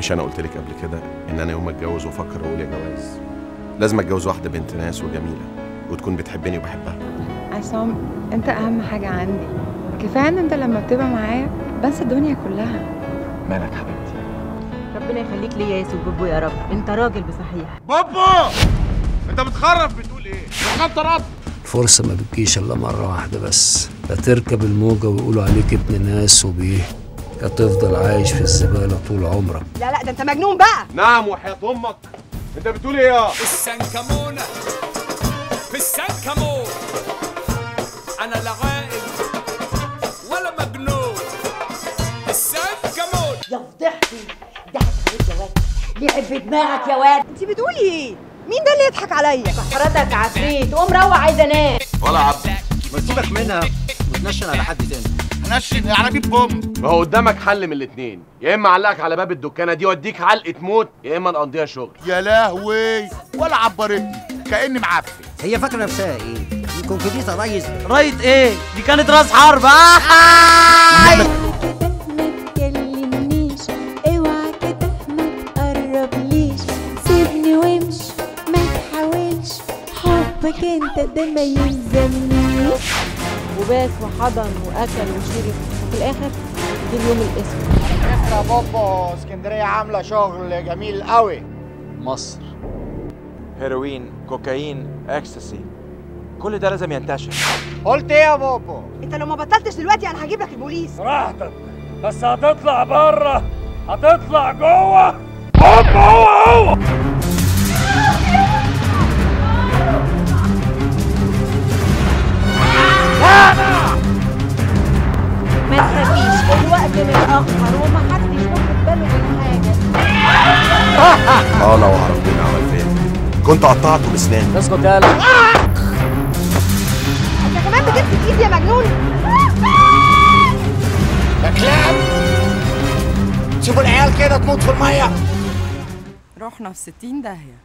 مش انا قلت لك قبل كده ان انا يوم ما اتجوز وافكر اقول يا جواز لازم اتجوز واحدة بنت ناس وجميلة وتكون بتحبني وبحبها. عصام انت اهم حاجة عندي، كفاية ان انت لما بتبقى معايا بنسى الدنيا كلها. مالك حبيبتي؟ ربنا يخليك ليا يا سو بوبو يا رب، انت راجل بصحيح. بوبو انت بتخرف، بتقول ايه؟ بتخطر. الفرصة ما بتجيش الا مرة واحدة بس، لا تركب الموجه ويقولوا عليك ابن ناس وبيه، يا تفضل عايش في الزبالة طول عمرك. لا لا ده انت مجنون بقى. نعم وحياة امك، انت بتقول ايه يا السنكمونه؟ في السنكمون انا لا عاقل ولا مجنون. السنكمون يا فضحتي، ضحك عليك يا واد، لعب في دماغك يا واد. انت بتقولي ايه؟ مين ده اللي يضحك عليا؟ حضرتك عفريت، قوم روح عايزه انام. ولا عبد ما تسيبك منها وتنشن على حد تاني. هنشن على بيت بوم. ما هو قدامك حل من الاثنين، يا اما اعلقك على باب الدكانه دي واديك علقه موت، يا اما نقضيها شغل. يا لهوي، ولا عبرتني كاني معفن. هي فاكره نفسها ايه؟ دي كونكديسه ريس. ريس ايه؟ دي كانت راس حرب. ما تكلمنيش، اوعى كده ما تقربليش، سيبني وامشي ما تحاولش، حبك انت ده ما يلزمنيش. وباس وحضن واكل وشرب، وفي الاخر جه اليوم الاسود. احنا بابا اسكندرية عامله شغل جميل قوي. مصر هيروين، كوكايين، اكستاسي، كل ده لازم ينتشر. قلت ايه يا بابا؟ انت لو ما بطلتش دلوقتي انا هجيب لك البوليس. براحتك، بس هتطلع بره، هتطلع جوه. هوب هو هو. ما تخافيش، الوقت متأخر ومحدش واخد باله من حاجة. لو اعرف مين عمل فيا كنت قطعته بسناني. اسكت يالا. انت كمان بتمسك ايدي يا مجنون. يا كلاب، سيبوا العيال كده تموت في المية. رحنا في 60 داهية.